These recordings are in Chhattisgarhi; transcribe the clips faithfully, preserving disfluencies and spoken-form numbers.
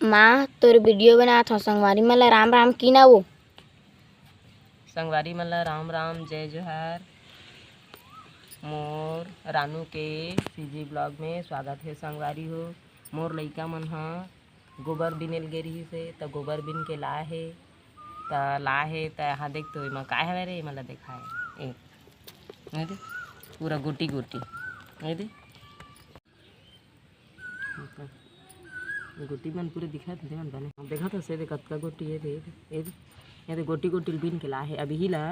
माँ, तोर video बनात हव, संगवारी मन ला राम राम की ना वो। संगवारी मन ला राम राम, जय जोहार। मोर रानू के CG vlog में स्वागत हे संगवारी हो। मोर लइका मन ह गोबर बिनेल गे रिहिस हे, त गोबर बिन के लाए हे, त लाए हे, त यहाँ देख तो एमा काय हवय रे, एमा ला देखाए। ए, ए दे, पूरा गोटी गोटी, ए दे। गोटी मन पूरे दिखत हे, मन बने। देखत हस, ए दे कतका गोटी, ए दे, ए दे, ए दे, ए दे गोटी गोटी ल बिन के लाए हे। अब इही ला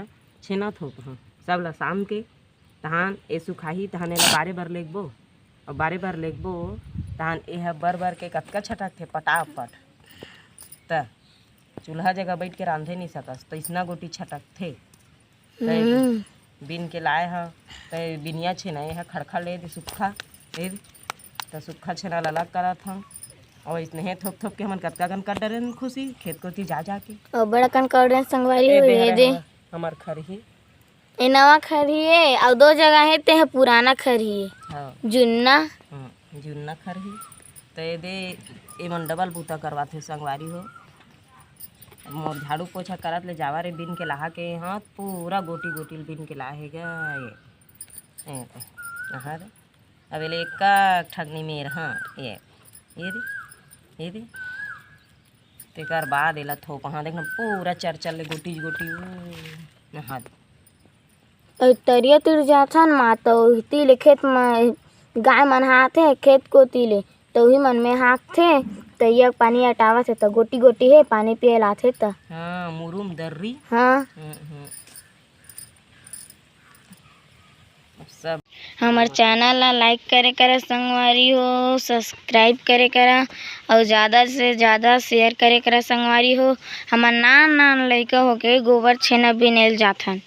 छेना थोप, हाँ, सब ला साम के, तहान ए सुखाही, तहान एला बारे बर लेगबो, अउ बारे बर लेगबो, तहान एह बर बर के कतका छटकथे, पटापट। त चूल्हा जगह बइठ के रांधे नइ सकस, त इसना गोटी छटकथे। तै हम्म। बिन के लाए ह, तै बिनिया छेना, ए ह खड़खड़ ले दे सुक्खा, ए दे। त सुक्खा छेना ल अलग करत हंव। अउ इसने थोप थोप के हमन कतका कन कर डरेन खुशी, खेत कोती जा जा के। अउ बड़ा कन कर डरेन संगवारी ए हो, दे ए हरे दे। हमर, हमर खरही। ए नवा खरही ए, अउ दो जगह हे, ते ह पुराना खरही ए। हाँ। जुन्ना। हाँ, जुन्ना खरही। त ए दे, एमन डबल बूता करवाथे संगवारी हो। मोर झाड़ू पोछा करत ले जावा रे, बिन के लाहा के हाथ पूरा गोटी गोटी ल बिन के लाहे गा। ए, ए, ए, आहा रे। अब एले एक ठगनी मेर, हाँ, ये, ये दे, ये दे। तेकर बाद एला थोप, हाँ, देखना पूरा चरचर ले गोटी गोटी, ऊ, हाँ दे। अउ तरिया तीर जाथन माँ, त ओहती ले खेत म गाय मन हाथे खेत कोती ले, त उही मन में हाँकथे, तरिया के पानी अटावत हे, त गोटी गोटी हे, पानी पिए ल आथे त। हाँ, मुरुम दर्री। हाँ। हम्म, हम्म। सब हमर channel ला like करे करा संगवारी हो, subscribe करे करा, अउ ज्यादा से ज्यादा share करे करा संगवारी हो। हमर नान नान लइका होके गोबर छेना बिनेल जाथन।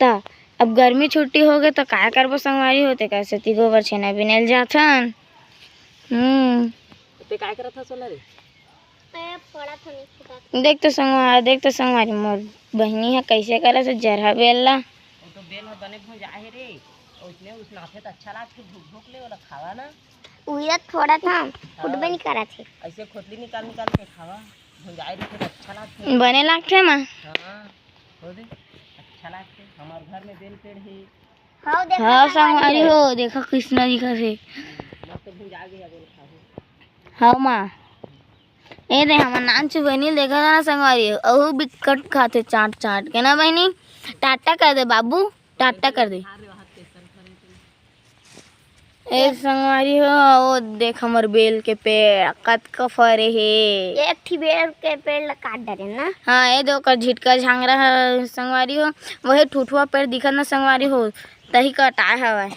त अब गर्मी छुट्टी होगे त काय करबो संगवारी हो, तेकर सेती गोबर छेना बिनेल जाथन। हम्म। ते काय करत हस ओला रे? मैं पढ़त हन, लिखत। देख तो संगवारी, देख तो संगवारी, मोर बहिनी ह कइसे करत हे जरहा बेल ला। वो तो बेल ह बने भुंजाए हे रे, उसने उसनाथे त अच्छा लागथे, भूक भूक ले ओला खावा ना। उही ला फोड़त हन, फुटबे हाँ। नइ करत हे। अइसे खोतली निकाल निकाल के खावा, भुंजाए रहिथे त अच्छा लागथे। बने लागथे माँ। हाँ। हो दे, अच्छा लागथे। हमर घर में बेल पेड़ हे। हव, देखा हाँ, संगवारी संगवारी हो। हो, देखा कृष्णा जी कइसे। मस्त भुंजा गे हे, बेल खाहू। हव माँ। ए दे, हमर नानचू बहिनी ल देखा था ना संगवारी हो, अहू बिकट खाथे चाट चाट के ना बहिनी। टाटा कर दे बाबू, टाटा कर दे। ए संगवारी हो, ओ देख हमर बेल के पेड़ कतका फरे हे। एक ठी बेल के पेड़ ला काट डरे ना। हाँ, ए दे ओकर झिटका झांगरा ह संगवारी हो, वही ठुठुआ पेड़ दिखत ना संगवारी हो, तही कटाए हवय।